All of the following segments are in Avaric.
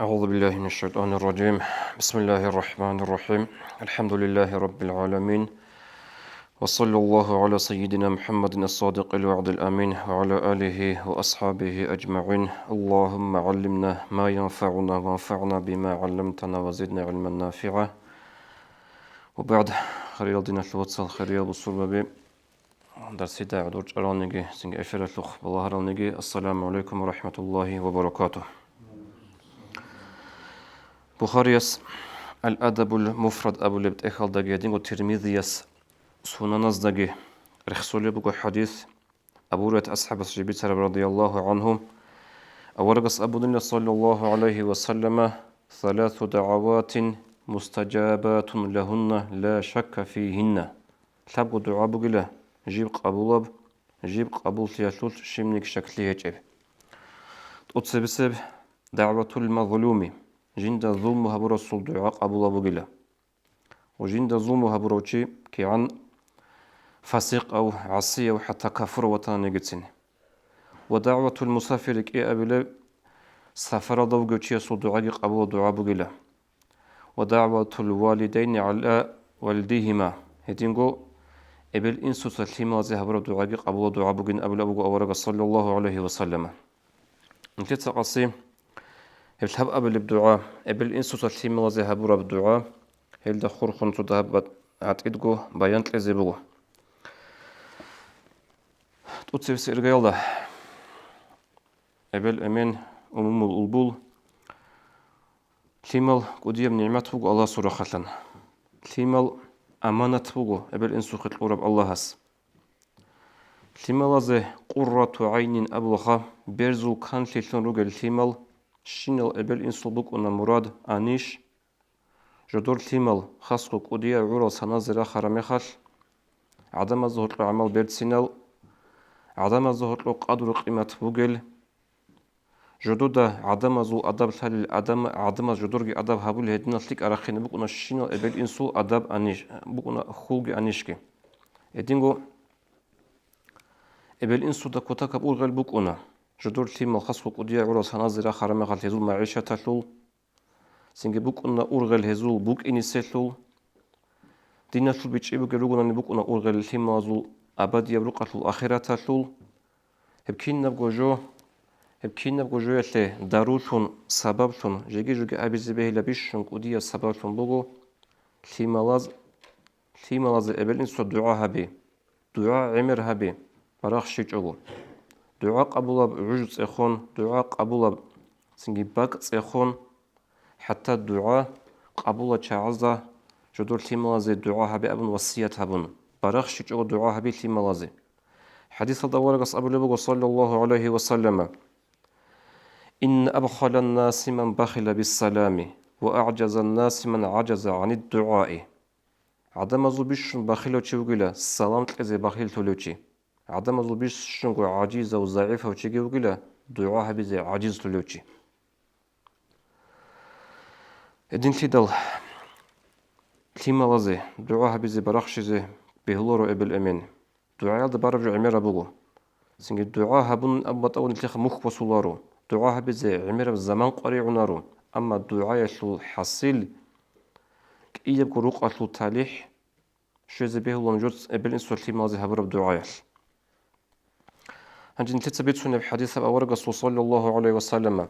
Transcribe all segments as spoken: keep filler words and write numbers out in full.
أعوذ بالله من الشيطان الرجيم. بسم الله الرحمن الرحيم. الحمد لله رب العالمين. وصلى الله على سيدنا محمد الصادق الوعد الأمين وعلى آله وأصحابه أجمعين. اللهم علمنا ما ينفعنا وانفعنا بما علمتنا وزدنا علما نافعا. وبعد, хириял диналъул вацал, хириял бусурбаби, дарсида гӀодор чӀаралниги, цинги эфиралъухъ балагьаралниги, ассаламу гӀалайкум ва рахӀматуллагьи ва баракатугь. Бухарияс Ал-Адабул Муфрад абулеб тӀехьалдаги гьединго Тирмизияс Сунаназдаги рехсолеб буго хӀадис, Абу Гьурайрат асхӀабас жиб бицараб, радияллагьу гӀангьу, аварагас абунила, саллаллагьу гӀалайгьи ва саллама: «Саласу дагӀаватин мустажабатун лагьунна ла шакка фигьинна». Лъабго дугӀа бугила, жиб къабулаб, жиб къабуллъиялъулъ щибниги щаклъи гьечӀеб. ТӀоцебесеб дагӀватул мазлуми, жинда зулму гьабурасул дугӀа къабулаб бугила. Ва жинда зулму гьабурав чи кигӀан фасикъав, гӀасияв, хӀатта кафурав ватананигицин. Ва дагӀватул мусафири кӀиабилеб сафаралда вугев чиясул дугӀаги къабула дугӀа бугила. Ва дагӀватул валидайни гӀала валидигьима, гьединго эбел-инсуца лъималазе гьабураб дугӀаги къабула дугӀа бугин абулеб буго аварагас, саллаллагьу гӀалайгьи ва саллама. Нилъеца къаси гьеб лъабабилеб дугӀа, эбел-инсуца лъималазе гьабураб дугӀа, гьелда хурхун цо дагьаб гӀатӀидго баян кьезе буго. ТӀоцебесеб иргаялда, эбел-эмен, умумул улбул, лъимал кӀудияб нигӀмат буго Аллагьасул рахъалъан. Лъимал аманат буго эбел-инсухъе кьураб Аллагьас. Лъималазе къуррату гӀайнин абулаха, берзул канлъилъун ругел лъимал, щинал эбел-инсул букӀуна мурад, аниш. Жодор лъимал, хасго кӀудияв гӀурал саназе рахараб мехалъ, гӀадамазда гьоркьо гӀамал берцинал, гӀадамазда гьоркьо къадру-къимат бугел, жодода гӀадамазул адаб лъалел, адам, гӀадамаз жодорги адаб гьабулел гьединал лъикӀал рахъине букӀуна щинал эбел-инсул адаб аниш, букӀуна хьулги анишги. Гьединго эбел-инсуда кутакаб ургъел букӀуна, жодор лъимал, хасго кӀудияв гӀурал саназе рахараб мехалъ гьезул магӀишаталъул, цинги букӀуна ургъел гьезул букӀиниселъул, диналъул бичӀчӀи бугел ругонани букӀуна ургъел лъималазул абадияб рукъалъул ахираталъул. Гьеб кинабго жо, гьеб кинабго жоялъе дарулъун, сабаблъун, жеги-жуги абизе бегьила бищун кӀудияб сабаблъун буго лъималаз, лъималазе эбел-инсуда дугӀа гьаби. ДугӀа гӀемер гьаби, барахщичӀого. ДугӀа къабулаб гӀуж цӀехун, дугӀа къабулаб цинги бакӀ цӀехун, хӀатта дугӀа къабула чагӀазда жодор лъималазе дугӀа гьаби абун васият гьабун, барахщичӀого дугӀа гьаби лъималазе. ХӀадисалда аварагас абулеб буго, саллаллагьу гӀалайгьи ва саллама: «Инна абхалан-наси ман бахила биссалами, ва агӀжазан-наси ман гӀажаза гӀанид-дугӀаи». ГӀадамазул бищун бахилав чи вугила, салам кьезе бахиллъулев чи. ГӀадамазул бищунго гӀажизав, загӀипав чиги вугила, дугӀа гьабизе гӀажизлъулев чи. Гьединлъидал лъималазе дугӀа гьабизе барахщизе бегьуларо эбел-эмен. ДугӀаялда бараб жо гӀемераб буго. Цинги дугӀа гьабун абун батӀа нилъехъа мухь босуларо. ДугӀа гьабизе гӀемераб заман къваригӀунаро. Амма дугӀаялъул хӀасил, кӀиябго рукъалъул талихӀ щвезе бегьуларо жо эбел-инсуца лъималазе гьабураб дугӀаялъ. Гьанже нилъеца бицунеб хӀадисаб аварагасул, саллаллагьу гӀалайгьи ва саллама,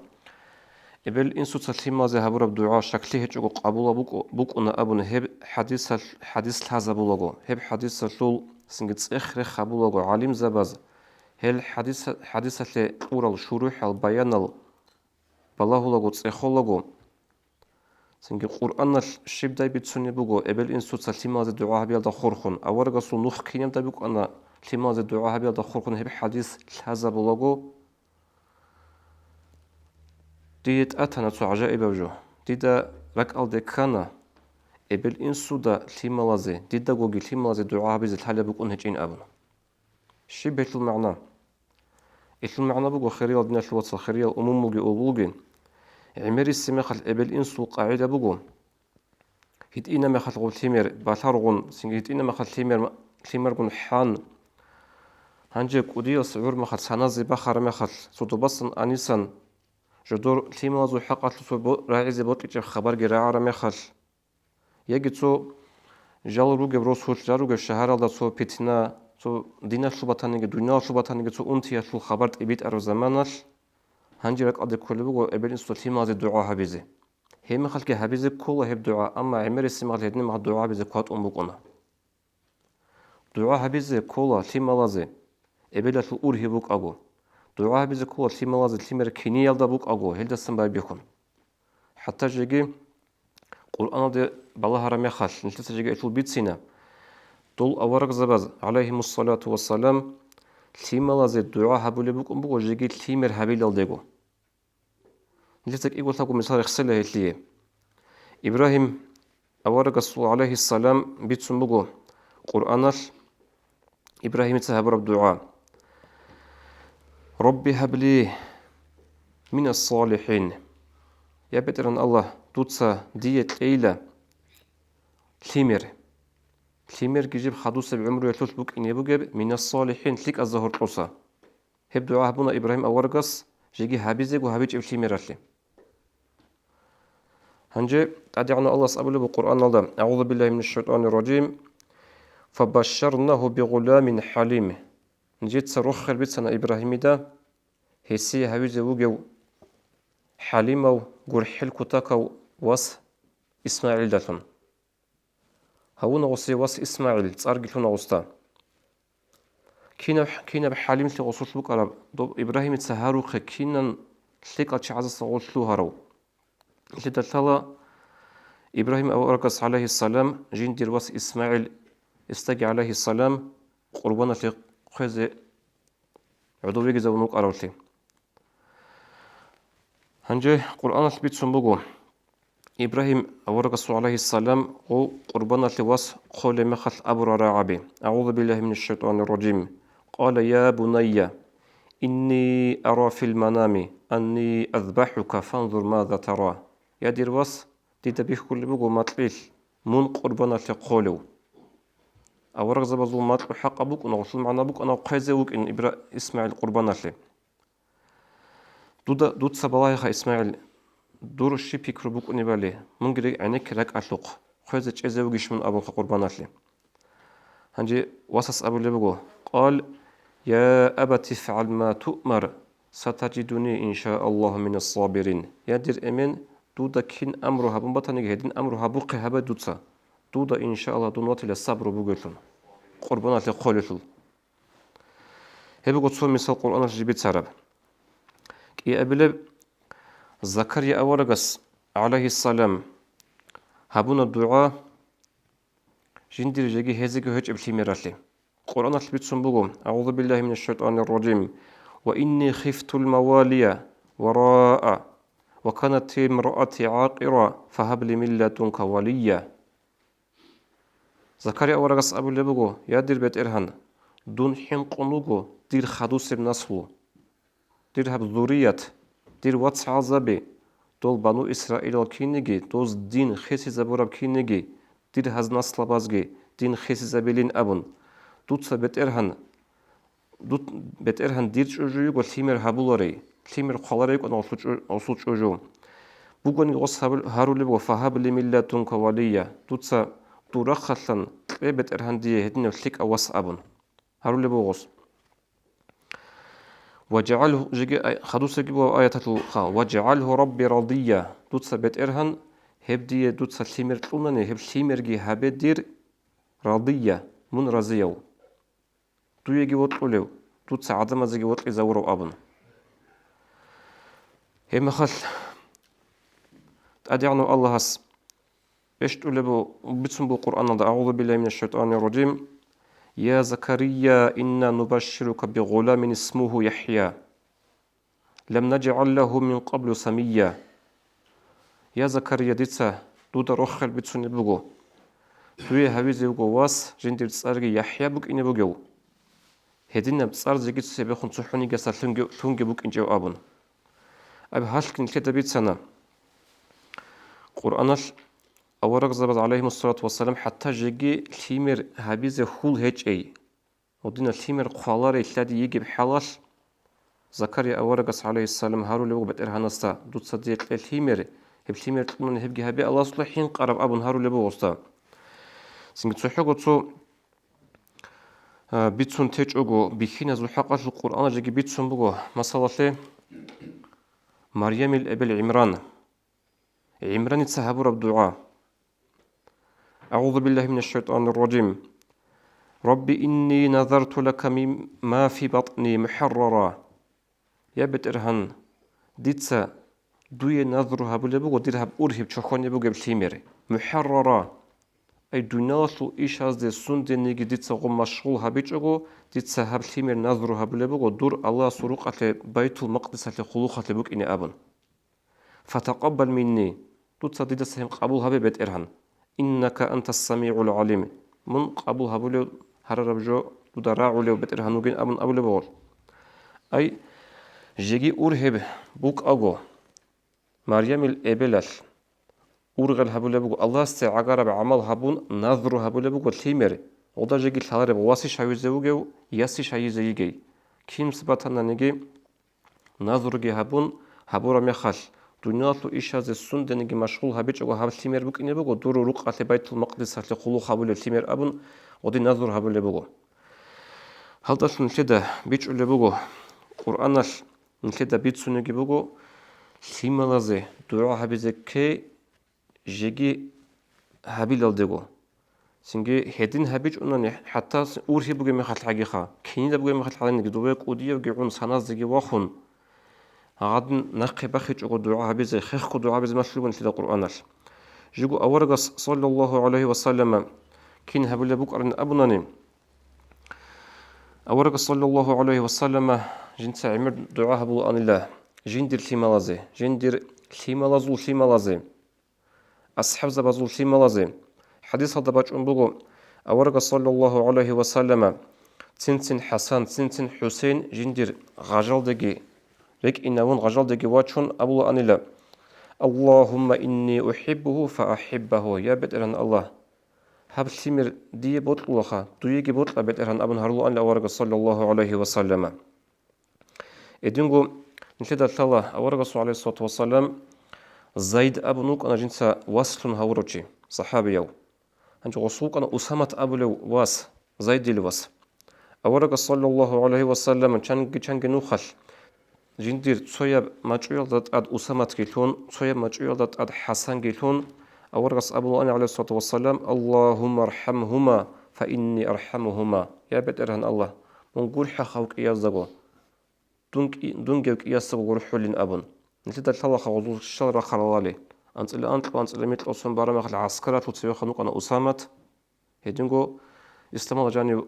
эбел-инсуца лъималазе гьабураб дугӀа щаклъи гьечӀого къабула букӀу-, букӀуна абун гьеб хӀадисалъ-, хӀадис лъазабулаго, гьеб хӀадисалъул цинги цӀех-рех гьабулаго гӀалимзабаз, гьел хӀадиса-, хӀадисалъе кьурал шурухӀал баянал балагьулаго, цӀехолаго, цинги Къуръаналъ щибдай бицунеб буго эбел-инсуца лъималазе дугӀа гьабиялда хурхун, аварагасул нух кинабдай букӀана лъималазе дугӀа гьабиялда хурхун гьеб хӀадис лъазабулаго, дие тӀатана цо гӀажаибаб жо. Дида ракӀалде ккана, эбел-инсуда лъималазе, дидагоги лъималазе дугӀа гьабизе лъалеб букӀун гьечӀин абун. Щиб гьелъул магӀна? Гьелъул магӀна буго, хириял диналъул вацал, хириял умумулги улбулги, гӀемерисеб мехалъ эбел-инсул къагӀида буго. ГьитӀинаб мехалъ гъоб лъимер балъаргъун, цинги гьитӀинаб мехалъ лъимер, лъимергун хӀан, гьанже кӀудияс гӀур мехалъ саназе бахараб мехалъ, цо добасан анисан, жодор лъималазул хӀакъалъулъ цо бо-, рагӀизе бокьичӀеб хабарги рагӀараб мехалъ, яги цо жал ругеб росулъ, жал ругеб шагьаралда цо питна, цо диналъул батаниги, дуниялалъул батаниги цо унтиялъул хабар тӀибитӀараб заманалъ, гьанже ракӀалде кколеб буго эбел-инсуда лъималазе дугӀа гьабизе. Гьеб мехалъги гьабизе ккола гьеб дугӀа, амма гӀемерисеб мехалъ гьединаб мехалъ дугӀа гьабизе кколеб тӀубан букӀуна. ДугӀа гьабизе ккола лъималазе, эбелалъул ургьиб букӀаго. ДугӀа гьабизе ккола лъималазе, лъимер киниялда букӀаго, гьелдасан байбихьун. ХӀатта жеги Къуръаналде балагьараб мехалъ, нилъеца жеги гьелъул бицина, дол аварагзабаз, гӀалайгьимуссалату вассалам, лъималазе дугӀа гьабулеб букӀун буго жеги лъимер гьабилалдего. Нилъеца кӀиго-лъабго мисал рехсела гьелъие. Ибрагьим аварагасул, гӀалайгьиссалам, бицун буго Къуръаналъ Ибрагьимица гьабураб дугӀа: «Робби гьабли минас-салихӀин». Я БетӀергьан Аллагь, дуца дие кьейила лъимер. Лъимерги жиб хадусеб гӀумруялъулъ букӀине бугеб минас-салихӀин лъикӀазда гьоркьоса. Гьеб дугӀа гьабуна Ибрагьим аварагас жеги гьабизего гьабичӀеб лъимералъе. Гьанже ТӀадегӀанав Аллагьас абулеб буго Къуръаналда: «АгӀузу биллагьи минаш-шайтӀанир-ражим. Фабашшарнагьу бигъуламин хӀалим». Нижеца рохел бицана Ибрагьимида гьесие гьавизе вугев хӀалимав, гурхӀел кутакав вас ИсмагӀилдалъун. Гьавуна гъосие вас ИсмагӀил, цӀарги лъуна гъосда. Кинаб, кинаб хӀалимлъи гъосулъ букӀараб, доб Ибрагьимица гьарухъе кинан лъикӀал чагӀаздаса гъол лъугьарав. Нилъеда лъала Ибрагьим аварагас, гӀалайгьиссалам, жиндир вас ИсмагӀил, гьесдаги, гӀалайгьиссалам, къурбаналъе хъвезе гӀодов вегизавун вукӀаравлъи. Гьанже Къуръаналъ бицун буго, Ибрагьим аварагасул, гӀалайгьиссалам, гъов къурбаналъе вас хъолеб мехалъ абурал рагӀаби: «АгӀузу биллагьи минаш-шайтӀанир-ражим. Къала: я бунайя, инни ара фил манами анни азбахӀука, фанзур маза тара». Я дир вас, дида бихьулеб буго макьилъ, мун къурбаналъе хъолев. Аварагзабазул макьу хӀакъаб букӀуна, гъолъул магӀна букӀана хъвезе вукӀин Ибра-, ИсмагӀил къурбаналъе. Дуда, дуца балагьеха, ИсмагӀил, дур щиб пикру букӀунебали, мунги рекӀ-, гӀенекке ракӀалъухъ, хъвезе чӀезе вугищ мун абунха къурбаналъе. Гьанже васас абулеб буго: «Къал, я абати, ифгӀал ма туъмар, сатаджидуни, иншааллагьу, минас-сабирин». Я дир эмен, дуда кин амру гьабун батаниги, гьедин амру гьабухъе гьабе дуца. Дуда, иншааллагь, дун ватила сабру бугелъул, къурбаналъе хъолелъул. Гьеб буго цо мисал Къуръаналъ жиб бицараб. КӀиабилеб, Закария аварагас, гӀалайгьиссалам, гьабуна дугӀа жиндир жеги гьезеги гьечӀеб лъимералъе. Къуръаналъ бицун буго: «АгӀузу биллагьи минаш-шайтӀанир-ражим. Ва инни хифтул мавалия вараа, ва канатимраати гӀакъира, фагьабли мин ладунка валия». Закария аварагас абулеб буго: «Я дир БетӀергьан, дун хӀинкъун вуго дир хадусеб наслу, дир гьаб зурият, дир вацгӀалзаби, дол бану Исраилал кинеги, доз дин хисизабураб кинеги, дир гьаз наслабазги дин хисизабилин абун. Дуца, БетӀергьан, Дут-, БетӀергьан, дир чӀужу йиго лъимер гьабуларей, лъимер хъваларей йикӀун гъосул чӀу-, гъосул чӀужу. Бугониги гъос гьабул-, гьарулеб буго: «Фагьабли мин ладунка валия», дуца дур рахъалъан кье, БетӀергьан, дие гьединав лъикӀав вас абун. Гьарулеб буго гъос. «ВаджгӀалгьу», жеги ай-, хадусебги буго аяталъул хал: «ВаджгӀалгьу Рабби радия», дуца, БетӀергьан, гьеб дие дуца лъимер кьунани, гьеб лъимерги гьабе дир радия, мун разияв. Дуеги вокьулев, дуца гӀадамазеги вокьизавурав абун. Гьеб мехалъ ТӀадегӀанав Аллагьас рещтӀулеб бу-, бицун буго Къуръаналда: «АгӀузу биллагьи минаш-шайтӀанир-ражим. Я Закария, инна нубашширука би гъуламин исмугьу ЯхӀя». «Лам наджгӀал лагьу мин къаблу самия». Я Закария, дица дуда рохел бицунеб буго. Дуе гьавизе вуго вас, жиндир цӀарги ЯхӀя букӀине бугев. Гьединаб цӀар жеги цебехун цохӀонигиясда лъунги, лъунги букӀинчӀев абун. Аб гьалъги нилъеда бицана. Къуръаналъ аварагзабаз, гӀалайгьимуссалату вассалам, хӀатта жеги лъимер гьабизе хьул гьечӀей. Гьединал лъимер хъваларей лъади йигеб хӀалалъ, Закария аварагас, гӀалайгьиссалам, гьарулеб буго БетӀергьанасда: «Дуца дие кье лъимер, гьеб лъимер кьунани гьебги гьабе Аллагьасулъа хӀинкъараб», – абун гьарулеб буго гьесда. Цинги цохӀого цо, а, бицун течӀого, бихьиназул хӀакъалъулъ Къуръаналъ жеги бицун буго, масалалъе, Марямил эбел ГӀимран. ГӀимраница гьабураб дугӀа. أعوذ بالله من الشيطان الرجيم. رب إني نذرت لك مما في بطني محررا. Я БетӀергьан, дица дуе назру гьабулеб буго дир гьаб ургьиб чохьонеб бугеб лъимер, мухӀаррара, ай дуниялалъул ишазде сундениги дица гъо машгъул гьабичӀого, дица гьаб лъимер назру гьабулеб буго дур Аллагьасул рукъалъе Байтул-Макъдисалъе хъулухъалъе букӀине абун. Фатакъаббал минни, дуца дидаса гьеб къабул гьабе, БетӀергьан. Иннака антас самигӀул гӀалим, мун къабул гьабулев, гьарараб жо дуда рагӀулев БетӀергьан вугин абун абулеб буго. Ай, жеги ургьиб букӀаго, Марямил эбелалъ ургъел гьабулеб буго, Аллагьасде гӀагараб гӀамал гьабун, назру гьабулеб буго лъимер, гъода жеги лъалареб васищ гьавизе вугев, ясищ гьайизе йигей. Кин батананиги, назруги гьабун, гьабураб мехалъ, дуниялалъул ишазе сундениги машгъул гьабичӀого гьаб лъимер букӀине буго, дур рукъалъе Байтул-Макъдисалъе хъулухъ гьабулеб лъимер абун, гъодин назру гьабулеб буго. Гьалдалъун нилъеда бичӀчӀулеб буго, Къуръаналъ нилъеда бицунеги буго, лъималазе дугӀа гьабизе ккей жеги гьабилалдего. Цинги гьедин гьабичӀунани, хӀатта ургьиб бугеб мехалъ гӀагиха, кинида бугеб мехалъ гӀадиниги, дове кӀудиявги гӀун, саназдеги вахун, гьадин нахъе бахичӀого дугӀа гьабизе, хехго дугӀа гьабизе малъулеб буго нилъеда Къуръаналъ. Жиго аварагас, саллаллагьу гӀалайгьи ва саллама, кин гьабулеб букӀарин абунани, аварагас, саллаллагьу гӀалайгьи ва саллама, жинца гӀемер дугӀа гьабулаанила жиндир лъималазе, жиндир лъималазул лъималазе, асхӀабзабазул лъималазе. ХӀадисалда бачӀун буго, аварагас, саллаллагьу гӀалайгьи ва саллама, цин-цин ХӀасан, цин-цин ХӀусейн жиндир гъажалдеги рекӀинавун, гъажалдеги вачун абулаанила: «Аллагьумма инни ухӀиббугьу фаахӀиббагьу», я БетӀергьан Аллагь, гьаб лъимер дие бокьулаха, дуеги бокьа, БетӀергьан, абун гьарулаанила аварагас, саллаллагьу гӀалайгьи ва саллама. Гьединго нилъеда лъала аварагасул, гӀалайгьиссалату вассалам, Зайд абун вукӀана жинца васлъун гьавурав чи, сахӀабияв. Гьанже гъосул вукӀана Усамат абулев вас, Зайдил вас. Аварагас, саллаллагьу гӀалайгьи ва саллам, чанги-чанги нухалъ жиндир цояб мачӀуялда тӀад Усаматги лъун, цояб мачӀуялда тӀад ХӀасанги лъун, аварагас абулаан, гӀалайгьиссалату вассалам: «Аллагьумма архӀамгьума, фа инни архӀамугьума». Я БетӀергьан Аллагь, мун гурхӀа гьав кӀияздаго, дун кӀи-, дунги гьав кӀиясдаго гурхӀулин абун. Нилъеда лъалаха гъозул щал рахъаралали. АнцӀила анкьго, анцӀила микьго сон бараб мехалъ гӀаскаралъул цевехун вукӀана Усамат. Гьединго исламалда жанив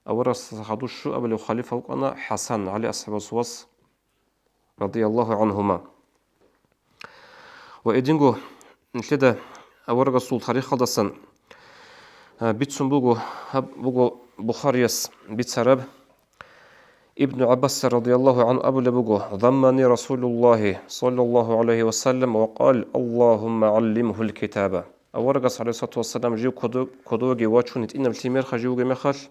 аварагасда хадур щуабилев халифа вукӀана ХӀасан, ГӀали асхӀабасул вас, радияллагьу гӀангьума. Ва гьединго нилъеда аварагасул тарихалдасан, а, бицун буго, гьаб буго Бухарияс бицараб, Ибну ГӀаббас, радияллагьу гӀангьу, абулеб буго: «Заммани Расулуллагьи, саллаллагьу гӀалайгьи ва саллам, ва къал: Аллагьумма гӀаллимгьул китаба». Аварагас, гӀалайгьиссалату вассалам, жив кодо-, кодовеги вачун гьитӀинаб лъимерха жив вугеб мехалъ,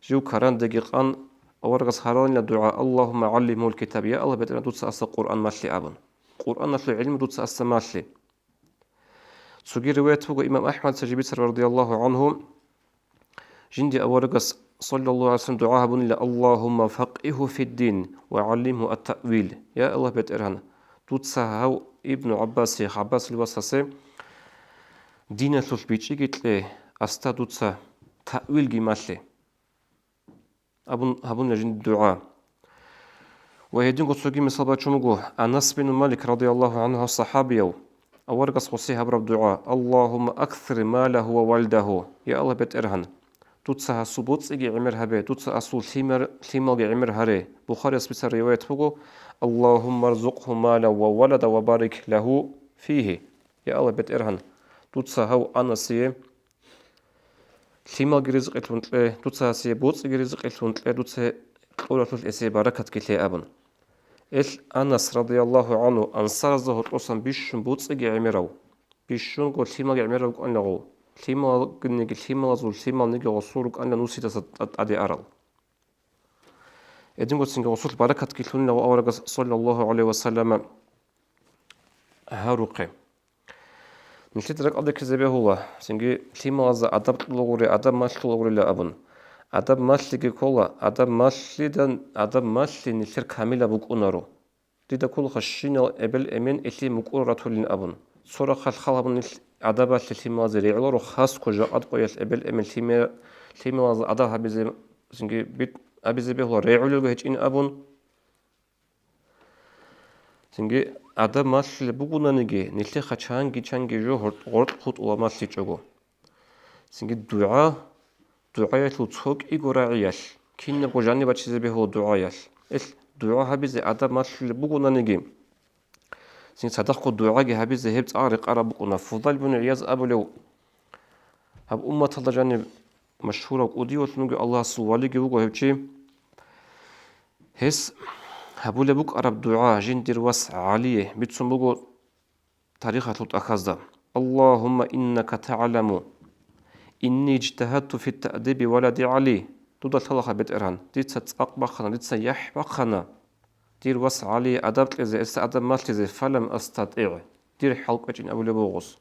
жив карандеги къан, аварагас гьараланила дугӀа: «Аллагьумма гӀаллимгьул китаб», я Аллагь, БетӀергьан, дуца асда Къуръан малъе абун. Къуръаналъул гӀилму дуца асда малъе. Цоги риваят буго имам АхӀмадица жибицараб, радияллагьу гӀангьу, жинди аварагас, саллаллагьу гӀалайгьи ва саллам, дугӀа гьабунила: «Аллагьумма факъигьгьу фиддин ва гӀаллимгьу ат-таъвил». Я Аллагь, БетӀергьан, дуца гьав Ибну ГӀаббасе, ГӀаббасил васасе, диналъулъ бичӀчӀиги кье, асда дуца таъвилги малъе. Абун гьабуна жинда дугӀа. Ва гьединго цоги мисал бачун буго, Анас бин Малик, радияллагьу гӀангьу, гьав сахӀабияв, аварагас гъосе гьабураб дугӀа: «Аллагьумма аксир малагьу ва валдагьу». Я Аллагь, БетӀергьан, дуца гьасул боцӀиги гӀемер гьабе, дуца асул лъимер-, лъималги гӀемер гьаре. Бухарияс бицараб риваят буго: «Аллагьумма рзукъгьу малан ва валадан ва барик лагьу фигьи». Я Аллагь, БетӀергьан, дуца гьав Анасие лъималги ризкъилъун кье, дуца гьасие боцӀиги ризкъилъун кье, дуца кьуралъулъ гьесие баракатги лъе абун. Эл Анас, радияллагьу гӀангьу, ансаразда гьоркьосан бищун боцӀиги гӀемерав, бищунго лъималги гӀемерав вукӀанила гъов, лъималгиниги лъималазул лъималниги гъосул рукӀанила нусидаса тӀад-, тӀаде арал. Гьединго цинги гъусул баракатги лъунила аварагас, саллаллагьу гӀалайгьи ва саллама, гьарухъе. Нилъеда ракӀалде ккезе бегьула, цинги лъималазда адаб кьолагури, адаб малъулагурила абун. Адаб малъиги ккола, адаб малъидан, адаб малъи нилъер камилаб букӀунаро. Дида кколаха щинал эбел-эмен илъи мукӀур ратулин абун. Цо рахъалъ хал гьабун нилъ адабалъе лъималазе регӀуларо, хасго жакъад къоялъ эбел-эмен лъиме-, лъималазда адаб гьабизе, цинги бит-, абизе бегьула регӀулелго гьечӀин абун. Цинги адаб малъулеб бугонаниги, нилъеха чанги-чанги жо гьоркь-, гъоркь хутӀула малъичӀого. Цинги дугӀа, дугӀаялъул цо кӀиго рагӀиялъ, кинабго жаниб бачизе бегьула дугӀаялъ. Ил дугӀа гьабизе адаб малъулеб бугонаниги, цин цадахъго дугӀаги гьабизе гьеб цӀакъ рекъараб букӀуна. Фудал бун ГӀияз абулев, гьаб умматалда жаниб машгьурав кӀудиявлъунги Аллагьасул валиги вуго гьев чи. Гьес гьабулеб букӀараб дугӀа жиндир вас ГӀалие бицун буго тарихалъул тӀахьазда: «Аллагьумма иннака тагӀламу инни иджтагьадту фи таъдиби валади ГӀали». Дуда лъалаха, БетӀергьан, дица цӀакъ бахъана, дица яхӀ бахъана дир вас ГӀалие адаб кьезе, гьесда адаб малъизе, фалам астатӀигӀ, дир хӀал кӀвечӀин абулеб буго гъос.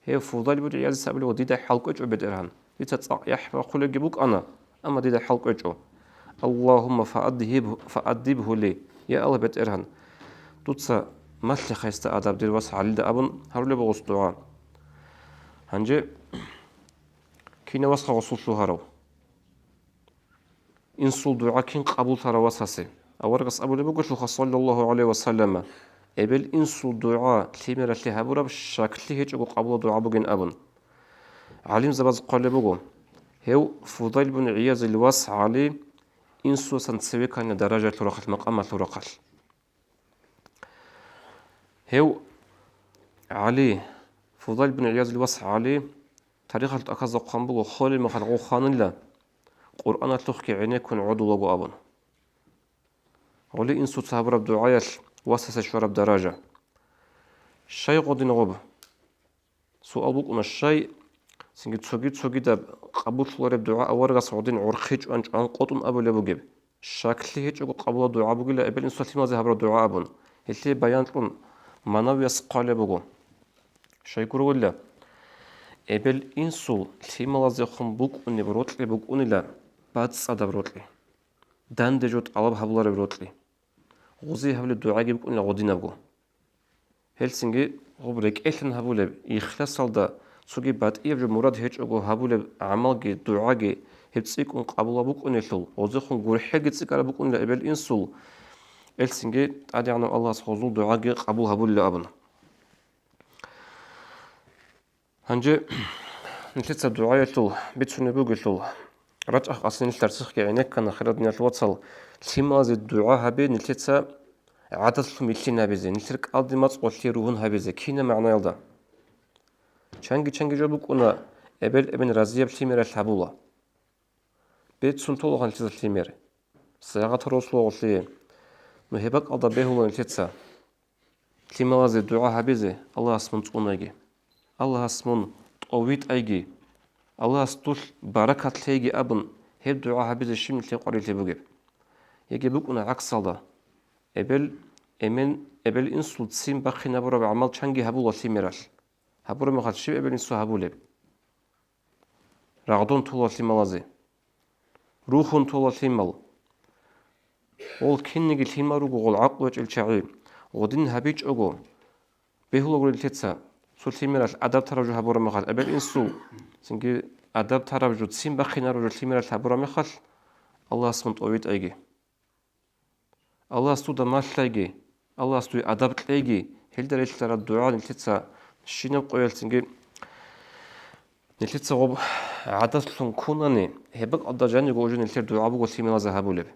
Гьев Фудал бун ГӀиязица абулеб буго: «Дида хӀал кӀвечӀо, БетӀергьан. Дица цӀакъ яхӀ бахъулебги букӀана, амма дида хӀал кӀвечӀо. Аллагьумма фааддиб-, фааддибгьу ли, я Аллагь, БетӀергьан, дуца малъе гьесда адаб дир вас ГӀалида», – абун гьарулеб буго гъос дугӀа. Гьанже кинав васха гъосул лъугьарав? Инсул дугӀа кин къабуллъарав васасе? Аварагас абулеб бугелъулха, саллаллагьу гӀалайгьи ва саллама, эбел-инсул дугӀа лъимералъе гьабураб щаклъи гьечӀого къабула дугӀа бугин абун. ГӀалимзабаз хъвалеб буго, гьев Фудал бун ГӀиязил вас ГӀали инсусан цеве кканила даражаялъул рахъалъ, макъамалъул рахъалъ. Гьев ГӀали, Фудал бун ГӀиязил вас ГӀали, тарихалъ тӀахьазда хъван буго, холел мехалъ гъов хванила, Къуръаналъухъги гӀенеккун гӀодулаго абун. Гьули инсуца гьабураб дугӀаялъ васасе щвараб даража. Щай гъодин гъоб? Суал букӀуна, щай цинги цоги-цогидаб къабуллъулареб дугӀа аварагас гъодин гӀорхъи чӀван-чӀван къотӀун абулеб бугеб? Щаклъи гьечӀого къабула дугӀа бугила эбел-инсуца лъималазе гьабураб дугӀа абун, гьелъие баян кьун Манавияс хъвалеб буго. Щай гурелъул, эбел-инсул лъималазехун букӀунеб рокьи букӀунила бацӀцӀадаб рокьи, данде жо тӀалаб гьабулареб рокьи. Гъози гьабулеб дугӀаги букӀунила гъодинабго. Гьелцинги гъоб рекӀелъан гьабулеб, ихласалда, цоги батӀияб жо мурад гьечӀого гьабулеб гӀамалги дугӀаги гьеб цӀикӀкӀун къабула букӀунелъул, гъозехун гурхӀелги цӀикӀкӀараб букӀунила эбел-инсул, гьелцинги ТӀадегӀанав Аллагьас гъозул дугӀаги къабул гьабулила абун. Гьанже нилъеца дугӀаялъул бицунеб бугелъул, рачӀахъ аслинилъ дарсихъги гӀенеккана, хирал диналъул вацал, лъималазе дугӀа гьаби нилъеца гӀадатлъун вилълъин гьабизе, нилъер кӀалдимацӀ гъолъие ругьун гьабизе, кинаб магӀнаялда? Чанги-чанги жо букӀуна, эбел-эмен разияб лъимералъ гьабула. Бецун толаха нилъеца лъимер. Сагъат росула гъолъие. Ну, гьеб бакӀалда бегьула нилъеца лъималазе дугӀа гьабизе: «Аллагьас мун цӀунайги, Аллагьас мун тӀовитӀайги, Аллагьас дулъ баракат лъейги», – абун, гьеб дугӀа гьабизе щиб нилъее къварилъи бугеб? Яги букӀуна гӀаксалда, эбел, эмен, эбел-инсул ццин бахъинабураб гӀамал чанги гьабула лъимералъ. Гьабураб мехалъ щиб эбел-инсу гьабулеб? Рагъдун тола лъималазе. Рухун тола лъимал. Гъол кинниги лъимал руго, гъол гӀакълу гьечӀел чагӀи. Гъодин гьабичӀого, бегьулаго нилъеца, цо лъимералъ адаб тараб жо гьабураб мехалъ, эбел-инсул, цинги адаб тараб жо, ццин бахъинараб жо лъимералъ гьабураб мехалъ, Аллагьас мун тӀовитӀайги. Аллагьас дуда малъайги, Аллагьас дуе адаб кьейги, гьелда релълъараб дугӀа нилъеца щинаб къоялъцинги нилъеца гъоб гӀадатлъун ккунани, гьеб бакӀалда жаниго уже нилъер дугӀа буго лъималазе гьабулеб.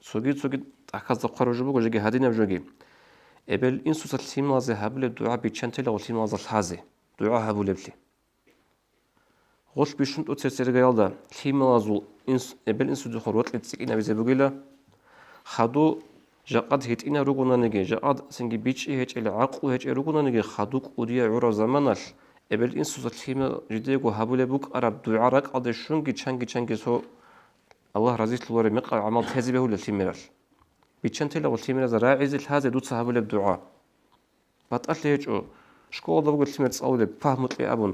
Цоги-цоги тӀахьазда хъвараб жо буго, жеги гьадинаб жоги. Эбел-инсуца лъималазе гьабулеб дугӀа биччан телаго лъималазда лъазе, дугӀа гьабулеблъи. Гъолъ бищун тӀоцебесеб иргаялда лъималазул инс-, эбел-инсудехун рокьи цӀикӀкӀинабизе бугила. Хадув жакъад гьитӀинав ругонаниги, жакъад цинги бичӀчӀи гьечӀел, гӀакълу гьечӀел ругонаниги, хадув кӀудияв гӀураб заманалъ эбел-инсуца лъимал жидеего гьабулеб букӀараб дугӀа ракӀалде щунги чанги-чанги цо Аллагь разилъулареб мекъаб гӀамал тезе бегьула лъимералъ. Биччан телаго лъимеразда рагӀизе лъазе дуца гьабулеб дугӀа. БатӀалъи гьечӀо, школалда буго лъимер цӀалулеб, пагьмукье абун,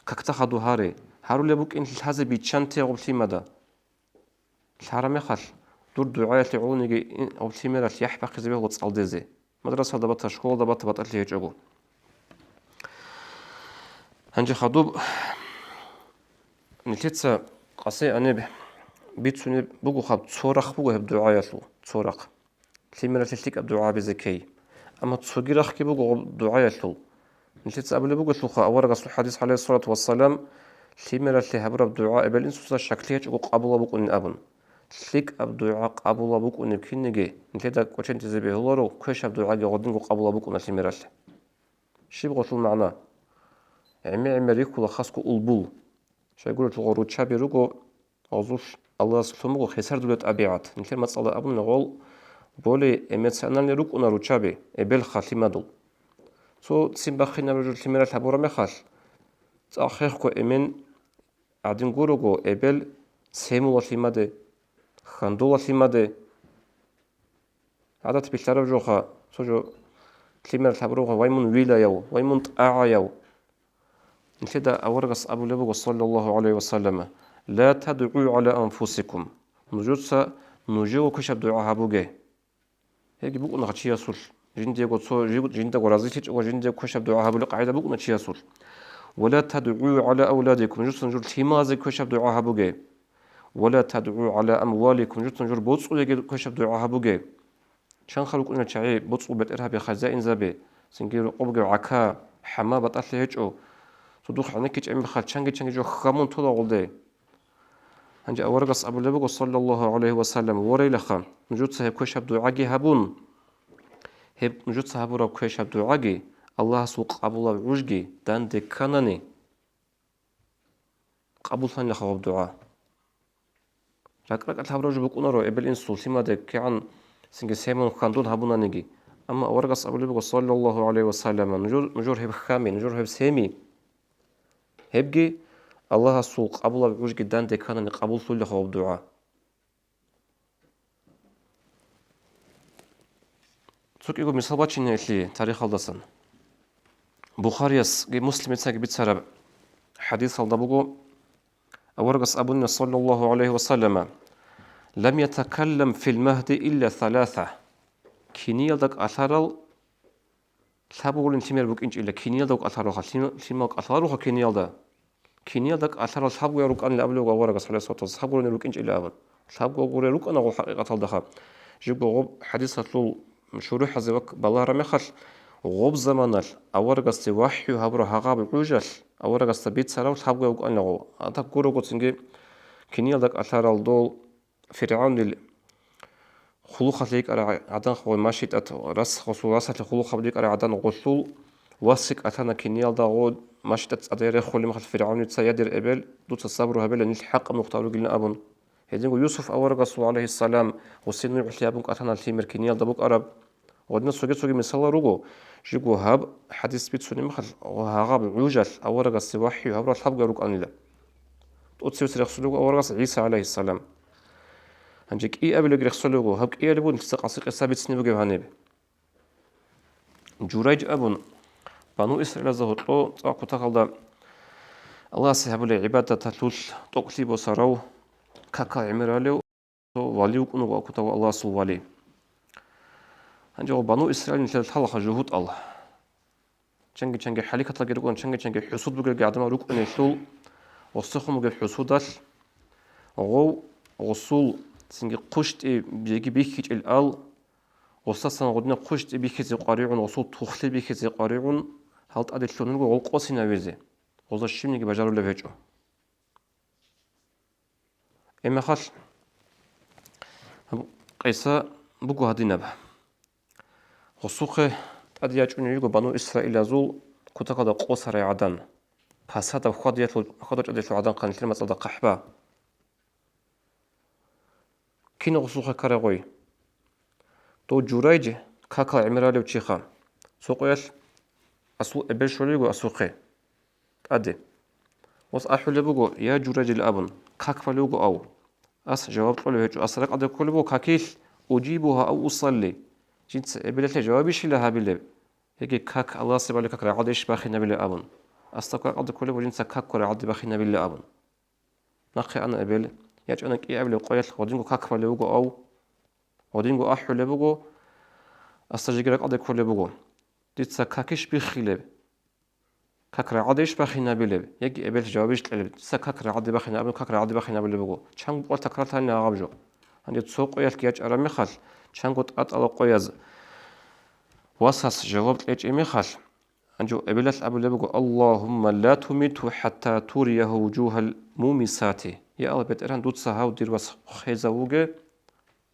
какда хадур гьаре, гьарулеб букӀин лъазе биччан те гъоб лъимада. Лъараб мехалъ, дур дугӀаялъе гӀолониги ин-, гъоб лъимералъ яхӀ бахъизе бегьула цӀалдезе. Мадрасалда бата, школалда бата батӀалъи гьечӀого. Гьанже хадуб нилъеца къасе аниб бицунеб буго хаб, цо рахъ буго гьеб дугӀаялъул, цо рахъ. Лъимералъе лъикӀаб дугӀа гьабизе ккей. Амма цоги рахъги буго гъоб дугӀаялъул. Нилъеца абулеб бугелъулха аварагасул хадис, гӀалайгьиссалату вассалам, лъимералъе гьабураб дугӀа эбел-инсуца щаклъи гьечӀого къабулаб букӀунин абун. ЛъикӀаб дугӀа къабулаб букӀунеб кинниги, нилъеда кӀочон тезе бегьуларо, квешаб дугӀаги гъодинго къабулаб букӀуна лъимералъе. Щиб гъолъул магӀна? ГӀемер-гӀемер рихьула хасго улбул. Щайгурелъул гъо руччаби руго гъозулъ Аллагьас лъун буго хисардулеб тӀабигӀат. Нилъер мацӀалда абуна гъол более эмоциональный рукӀуна руччаби, эбелха лъимадул. Цо ццин бахъинаб жо лъимералъ гьабураб мехалъ, цӀакъ хехго эмен гӀадин гурого, эбел семула лъимаде, хьандула лъимаде. ГӀадат билълъараб жоха, цо жо лъимералъ гьабурабха: «Вай мун вилаяв, вай мун тӀагӀаяв». Нилъеда аварагас абулеб буго, саллаллагьу гӀалайгьи ва саллама: «Ла тадгӀу гӀала анфусикум». Нужеца нужего квешаб дугӀа гьабуге. Гьебги букӀунаха чиясулъ, жиндиего цо жи-, жиндаго разилъичӀого жиндиего квешаб дугӀа гьабулеб къагӀида букӀуна чиясулъ. «Ва ла тадгӀу гӀала авладикум», нужеца нужер лъималазе квешаб дугӀа гьабуге. «Ва ла тадгӀу гӀала амваликум», нужеца нужер боцӀуеги квешаб дугӀа гьабуге. Чанха рукӀунел чагӀи, боцӀул бетӀергьаби, хазяинзаби, цинги рокъоб бугеб гӀака, хӀама, батӀалъи гьечӀо. Цо духъ гӀенеккичӀеб мехалъ чанги-чанги жо хьамун тола гъолде. Гьанже аварагас абулеб буго, саллаллагьу гӀалайгьи ва саллам: «Ворейлаха, нужеца гьеб квешаб дугӀаги гьабун, гьеб нужеца гьабураб квешаб дугӀаги, Аллагьасул къабулаб гӀужги данде кканани, къабуллъанилаха гьаб дугӀа». РакӀ-ракӀалъ гьабураб жо букӀунаро эбел-инсул лъимаде кигӀан цинги семун хьандун гьабунаниги. Амма аварагас абулеб буго, саллаллагьу гӀалайгьи ва саллама: «Нужер, нужер гьеб хьами, нужер гьеб семи, гьебги Аллагьасул къабулаб гӀужги данде кканани къабуллъулилаха гьаб дугӀа». Цо кӀиго мисал бачине илъи тарихалдасан. Бухариясги Муслимицаги бицараб хадисалда буго, аварагас абуна, саллаллагьу гӀалайгьи ва саллама: «Лам ятакаллам фил магьди илля саласа». Киниялда кӀалъарал лъабгогулин лъимер букӀинчӀила, киниялда кӀалъаралха, лъим-, лъимал кӀалъараха киниялда. Киниялда кӀалъарал лъабгоял рукӀанила абулеб аварагас, гӀалайгьиссалату вассалам, лъабгогулин рукӀинчӀила абун. Лъабгогуре рукӀана гъол хӀакъикъаталдаха. Жибго гъоб хадисалъул шурухӀазе вак балагьараб мехалъ, гъоб заманалъ аварагасде вахӀю гьабураб гьагъаб гӀужалъ аварагасда бицарав лъабгояв вукӀанила гъов. Гьадаб гурого цинги киниялда кӀалъарал дол ФиргӀавнил хъулухъалъе йикӀарай гӀадан хъугъай машитӀат, рас-, гъосул расалъе хъулухъаб йикӀарай гӀадан гъолъул васги кӀалъана киниялда гъо машитӀат цӀадае рехулеб мехалъ ФиргӀавница: «Я дир эбел, дуца сабру гьабила, нилъ хӀакъаб нухда ругилан», – абун. Гьединго Юсуф аварагасул, гӀалайгьиссалам, гъосие нугӀлъи гьабун кӀалъана лъимер киниялда букӀараб. Гъодинал цоги-цоги мисалал руго, жибго гьаб хадис бицунеб мехалъ, гьагъаб гӀужалъ аварагасде вахӀю гьабурал лъабго рукӀанила. ТӀоцевес рехсолего аварагас ГӀиса, гӀалайгьиссалам. Гьанже кӀиабилеги рехсолего, гьаб кӀиабилеб бугин, лъица къаси къиса бицине бугеб гьаниб. Журайж абун, бану Исраилазда гьоркьо цӀакъ кутакалда Аллагьасе гьабулей гӀибадаталъулъ тӀокӀлъи босарав, какал гӀемералев, цо вали вукӀун вукӀа кутав Аллагьасул вали. Гьанже гъо бану Исраил нилъер лъалаха жугьутӀал. Чанги-чанги хӀаликаталги рукӀун, чанги-чанги хӀусуд бугелги гӀадамал рукӀунелъул, гъосдехун бугеб хӀусудалъ, гъов гъосул цинги хъущтӀи жеги бихьичӀел ал, гъосдасан гъудина хъущтӀи бихьизе къваригӀун, гъосул тухлъи бихьизе къваригӀун, гьал тӀаде лъун руго гъол къосинавизе, гъозда щибниги бажарулеб гьечӀо. Гьебмехалъ гьаб къиса буго гьадинаб. Гъосухъе тӀаде ячӀуней йиго бану Исраилазул кутакалда къосарай гӀадан, пасадаб хьвадиялъул, хьвада-чӀвадиялъул гӀадан хъанилъер мацӀалда хъахӀба. Кин гъосухъе ккарай гъой? Дов Журайж какал гӀемералев чиха. Цо къоялъ асул эбел щолей йиго асухъе тӀаде. Гъос ахӀулеб буго: «Я Журайжил», – абун, как балев вуго ав. Ас жаваб кьолеб гьечӀо, ас ракӀалде кколеб буго какилъ: «Уджибугьа ав усалли?» Жинца эбелалъе жавабищила гьабилеб? Яги как Аллагьасе балеб как рагӀалдейищ бахинабилеб абун. Асда ракӀалде кколеб буго жинца какго рагӀалде бахинабилеб абун. Нахъе ана эбел, ячӀана кӀиабилеб къоялъ гъодинго как балев вуго ав, гъодинго ахӀулеб буго, асда жеги ракӀалде кколеб буго: «Дица какищ биххилеб? Как рагӀалдейищ бахинабилеб?» Яги эбелалъе жавабищ кьелеб: «Дица как рагӀалде бахина», абун как рагӀалде бахинабулеб буго. Чанго къоялъ такрарлъанила гьаб жо. Гьанже цо къоялъги ячӀараб мехалъ, чанго тӀатӀала къояз васас жаваб кьечӀеб мехалъ, гьанже эбелалъ абулеб буго: «Аллагьумма ла тумиту хӀатта туриягьу вужугьал мумисати». Я Аллагь, БетӀергьан, дуца гьав дир вас хвезавуге,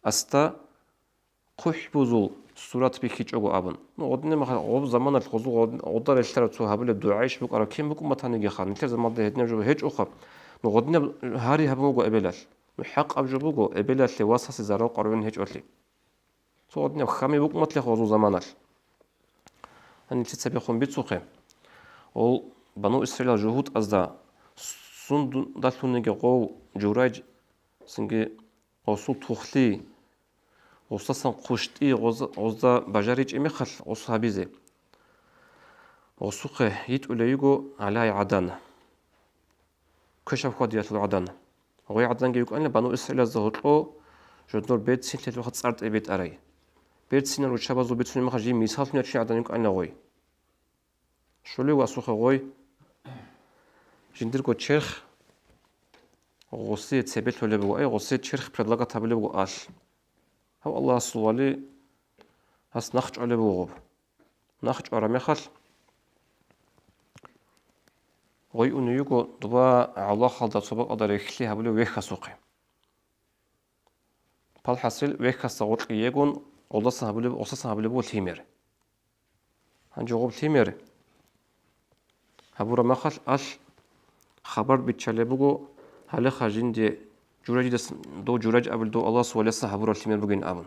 асда хъухӀбузул сурат бихьичӀого абун. Ну, гъодинаб мехалъ, гъоб заманалъ гъозул гъод-, гъода релълъарав цо гьабулеб дугӀайищ букӀараб кин букӀун батаниги ха, нилъер заманалда гьединаб жо гьечӀоха. Ну, гъодинаб гьари гьабун вуго эбелалъ. Ну, хӀакъаб жо буго эбелалъе васасе зарал къваригӀун гьечӀолъи. Цо гъодинаб хьами букӀун батлеха гъозул заманалъ. Гьаниб цебехун бицухъе. Гъол Бану Исраилал жугьутӀазда сундалъуниги гъов Журайж, цинги гъосул тухлъи, гъосдасан хъущтӀи гъоз-, гъозда бажаричӀеб мехалъ гъос гьабизе. Гъосухъе йитӀулей йиго гӀалай гӀадан. Квешаб хьвадиялъул гӀадан. Гъой гӀаданги йукӀана Бану Исраилазда гьоркьо жодор берцинлъиялъулха цӀар тӀибитӀарай. Берцинал руччабазул бицунеб мехалъ жий мисаллъун ячӀуней гӀадан йукӀана гъой. Щолев асухъе гъой. Жиндирго черх гъосие цебе лъолеб буго, ай, гъосие черх предлагать гьабулеб буго алъ. Гьав Аллагьасул вали, гьас нахъ чӀвалеб буго гъоб. Нахъ чӀвараб мехалъ, гъой уней йиго доба гӀавлахъалда цо бакӀалда рехлъи гьабулев вехь асухъе. Палхасил вехьасда гъоркье йигун, гъолдасан гьабулеб, гъосасан гьабулеб буго лъимер. Гьанже гъоб лъимер гьабураб мехалъ алъ хабар биччалеб буго, гьалеха жинде Жураджидасан, дов Журадж абулев дов Аллагьасул валиясда гьабураб лъимер бугин абун.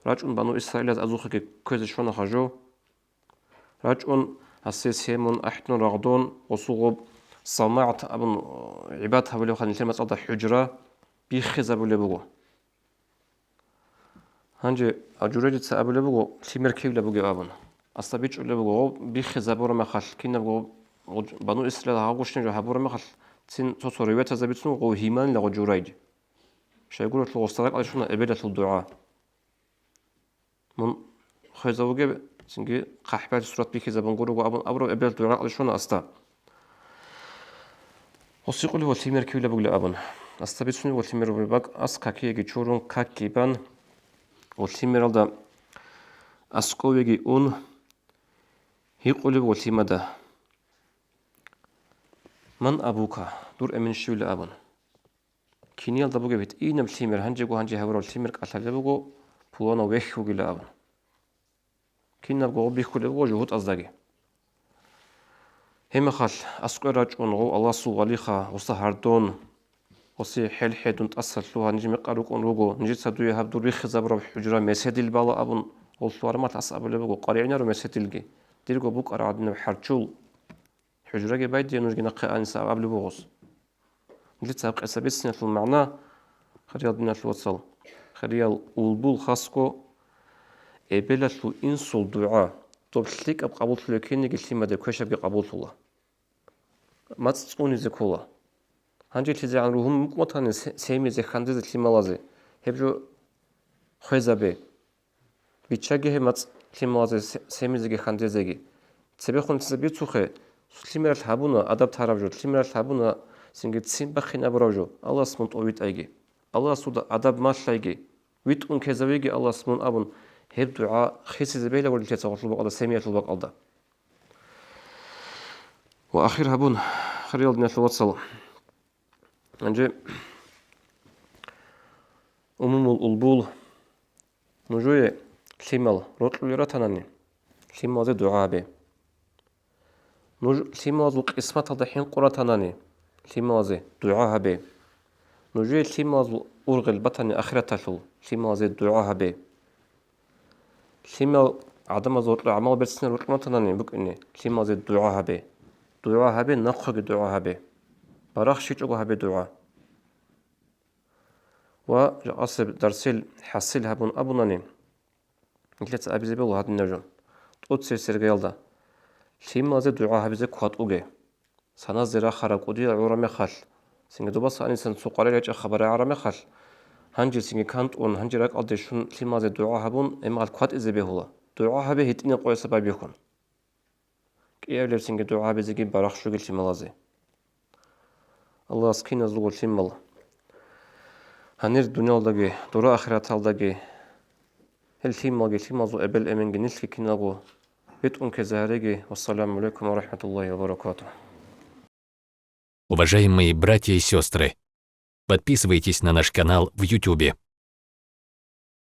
РачӀун Бану Исраилаз азухъеги кквезе щвана гьажо. РачӀун гьасие семун, ахӀдун, рагъдун, гъосул гъоб самагӀат абун, э, гӀибадат гьабулеб ха нилъер мацӀалда хӀужра биххизабулеб буго. Гьанже Жураджица абулеб буго, лъимер кивлаб бугеб абун. Асда бичӀчӀулеб буго, гъоб биххизабураб мехалъ, кинабго гъоб Бану Исраил гьагъущин жо гьабураб мехалъ, цин цо-цо риваятазда бицун гъов гьиманила гъо Журайдж. Щайгурелъул гъосда ракӀалде щвана эбелалъул дугӀа. Мун хвезавуге, цинги хъахӀбал сурат бихьизабун гурого абун абураб эбел дугӀа ракӀалде щвана асда. Гъос гьикъулев лъимер кивлаб бугилан абун. Асда бицунеб лъимер бугеб бакӀ ас какиеги чурун, какги бан, лъимералда аскӀовеги ун, гьикъулев лъимада: «Ман абука?» Дур эмен щивилан абун. Киниялда бугеб гьитӀинаб лъимер, гьанжего гьанже гьабураб лъимер кӀалъалеб буго, пуланав вехь вугилан абун. Кинабго гъоб бихьулеб буго жугьутӀаздаги. Гьеб мехалъ аскӀове рачӀун, гъов Аллагьасул валиха, гъосда гьардун, гъосие хӀел-хӀедун тӀаса лъугьа, ниж мекъа рукӀун руго, нижеца дуе гьаб дур биххизабураб хӀужра меседил бала абун, гъов лъугьармалъ ас абулеб буго, къваригӀунаро меседилги, дирго букӀараб гӀадинаб хӀарчул. ХӀужраги байдие нужги нахъе аниса абулеб буго гъос. Нилъеца гьаб къиса бициналъул магӀна, хириял диналъул вацал, хириял улбул хасго эбелалъул инсул дугӀа, доб лъикӀаб къабуллъулеб кинниги лъимаде квешабги къабуллъула. МацӀ цӀунизе ккола. Гьанже лъизегӀан ругьун мукӀматани се-, семизе хьандезе лъималазе, гьеб жо хвезабе. Биччаги гьеб мацӀ лъималазе се-, семизеги хьандезеги. Цебехун цебе бицухъе, лъимералъ гьабуна адаб тараб жо, лъимералъ гьабуна цинги ццин бахъин абураб жо, Аллагьас мун тӀовитӀайги, Аллагьасулда адаб малъайги, витӀун ккезавеги Аллагьас мун абун, гьеб дугӀа хисизе бегьилавурилъеца гъолъул бакӀалда, семиялъул бакӀалда. Ва ахир гьабун, хириял диналъул вацал, гьанже умумул улбул, нужее лъимал рокьулел ратанани, лъималазе дугӀа гьабе. Нуж лъималазул къисматалда хӀинкъун ратанани, лъималазе дугӀа гьабе. Нужее лъималазул ургъел батани ахираталъул, лъималазе дугӀа гьабе. Лъимал гӀадамазул гьоркьор гӀамал берцинал рокьун ратанани букӀине, лъималазе дугӀа гьабе. ДугӀа гьабе, нахъеги дугӀа гьабе. БарахщичӀого гьабе дугӀа. Ва жакъасеб дарсил хӀасил гьабун абунани, нилъеца абизе бегьула гьадинаб жо. ТӀоцебесеб иргаялда лъималазе дугӀа гьабизе кватӀуге. Саназде рахараб кӀудиял гӀура мехалъ, цинги добаса анисан цо къваригӀел речӀеб хабар рагӀара мехалъ, гьанже цинги кантӀун, гьанже ракӀалде щун лъималазе дугӀа гьабун, гьеб мехалъ кватӀизе бегьула. ДугӀа гьабе гьитӀинаб къоясда байбихьун. КӀиабилебцинги дугӀа гьабизеги барахщуге лъималазе. Аллагьас киназулго лъимал, гьанир дуниялалдаги, дура ахираталдаги, гьел лъималги, лъималазул эбел-эменги нилъги киналго битӀун ккезе гьареги. Вассаламу гӀалайкум ва рахӀматуллагьи ва баракатугь. Уважаемые братья и сестры, подписывайтесь на наш канал в Ютубе.